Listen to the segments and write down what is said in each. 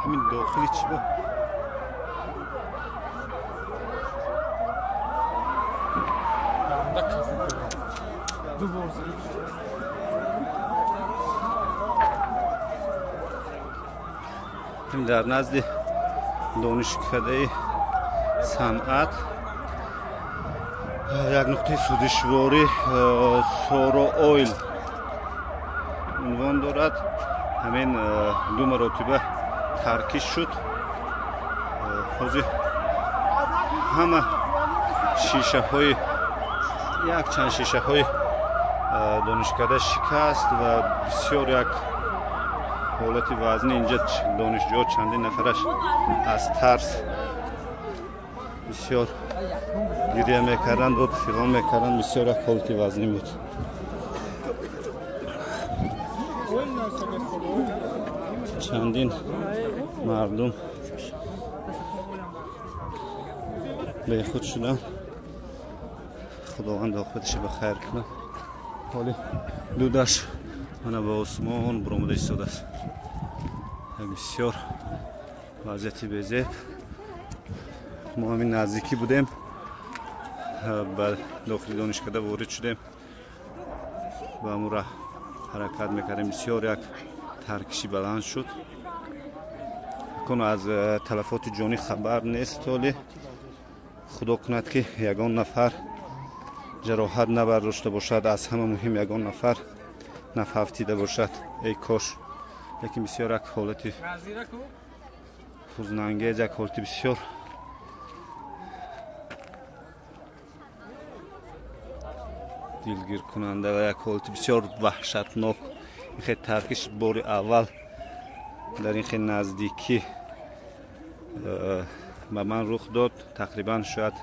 Ҳамин дохили чӣ бо? Дар назди донишкадаи санъат як нуқтаи сӯзишворӣ Соро Ойл унвон дорад. Ҳамин ду маротиба таркиш шуд. Ҳозир ҳама шишаҳои якчанд шишаҳои донишкада шикаст ва бисёр як ҳолати вазнӣ инҷа донишҷӯ чандин нафараш аз тарс бисёр гиря мекарданд, буд фиғон мекарданд, бисёр як ҳолати вазнӣ буд. Чандин мардум бехуд шуданд. Худованд оқибаташа ба хайр кунад. Ҳоли дудаш мана ба осмон буромада истодааст. Бисёр вазъияти безеб. Мо ҳамин наздикӣ будем, ба дохили донишкада ворид шудем, ба ҳамун раҳ ҳаракат мекардем. Бисёр як таркиши баланд шуд. Кун аз талафоти ҷонӣ хабар нест. Ҳоли худо кунад ки ягон нафар ҷароҳат набардошта бошад, аз ҳама муҳим ягон нафар нафавтида бошад. Эй кош. Лекин бисёр як ҳолати ҳузнангез, як ҳолати бисёр дилгиркунанда ва як ҳолати бисёр ваҳшатнок. Ин хел таркиш бори аввал дар ин хел наздикӣ ба ман рух дод. Тақрибан шояд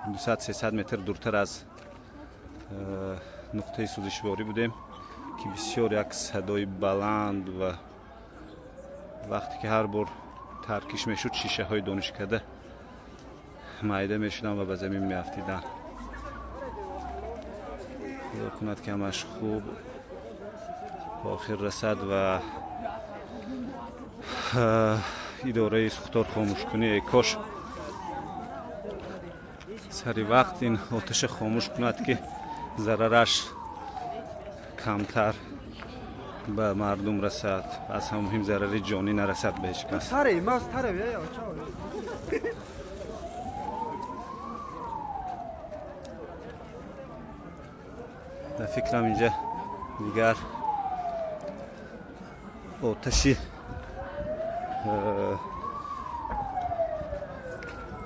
200-300 метр дуртар аз нуқтаи сӯзишворӣ будем ки бисёр як садои баланд ва вақте ки ҳар бор таркиш мешуд шишаҳои донишкада майда мешуданд ва ба замин меафтиданд. Худо кунад ки ҳамаш хуб ба охир расад ва идораи сӯхтор хомӯшкунӣ эй кош сари вақт ин оташа хомӯш кунад ки зарараш камтар ба мардум расад, аз ҳама муҳим зарари ҷонӣ нарасад ба ҳеҷ кас. Дар фикрам инҷа дигар оташи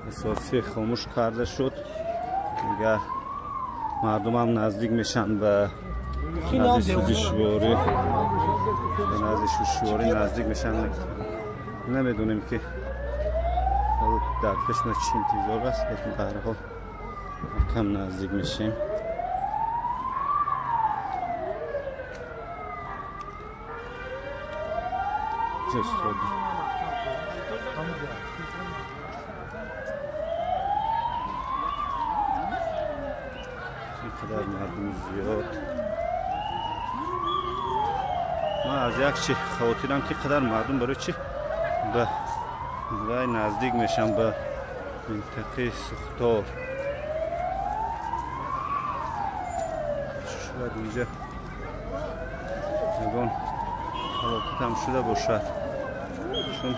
асосӣ хомӯш карда шуд. Дигар мардумам наздик мешанд ба назди сӯзишворӣ, ба назди шӯшворӣ наздик мешанд. Намедонем ки дар пеш мо чӣ интизор аст, лекин ба ҳар ҳол кам наздик мешем. Инқадар мардуми зиёд. Ман аз як чи хавотирам ки қадар мардум барои чи ба вай наздик мешам, ба минтақаи сӯхтор. Шояд инҷа ягон ҳалокатам шуда бошад, чун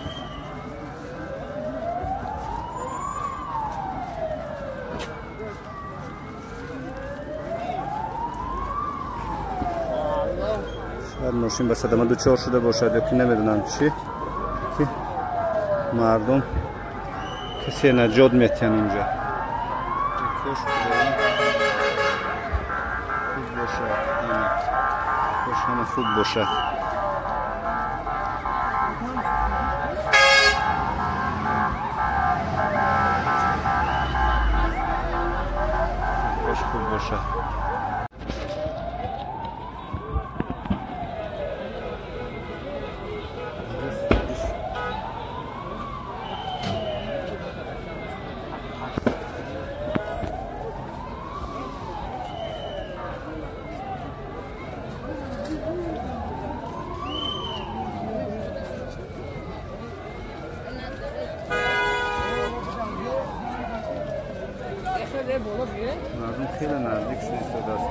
шояд мошин ба садама дучор шуда бошад ё ки намедонам чӣ, ки мардум касе наҷот метиҳанд инҷа. Кош Худованд хуб бошад, кош ҳама хуб бошад. Кош хуб бошад. Мардум хеле наздик шуда истодааст.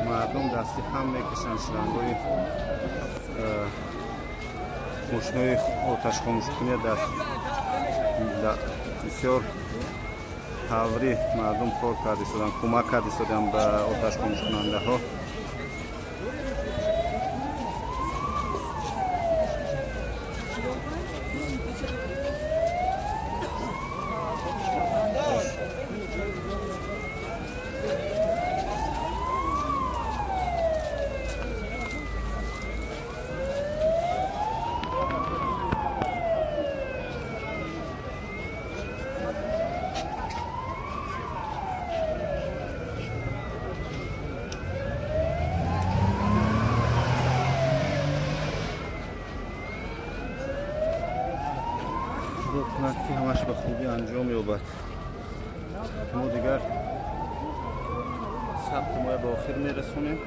Мардум дасти ҳам мекашанд, шлангои мошинои оташхомӯшкунӣ даст бисёр таврӣ мардум кор карда истоданд, кӯмак карда истоданд ба оташхомӯшкунандаҳо. Кунад ки ҳамаш ба хубӣ анҷом ёбад. Мо дигар сабти моя ба охир мерасонем.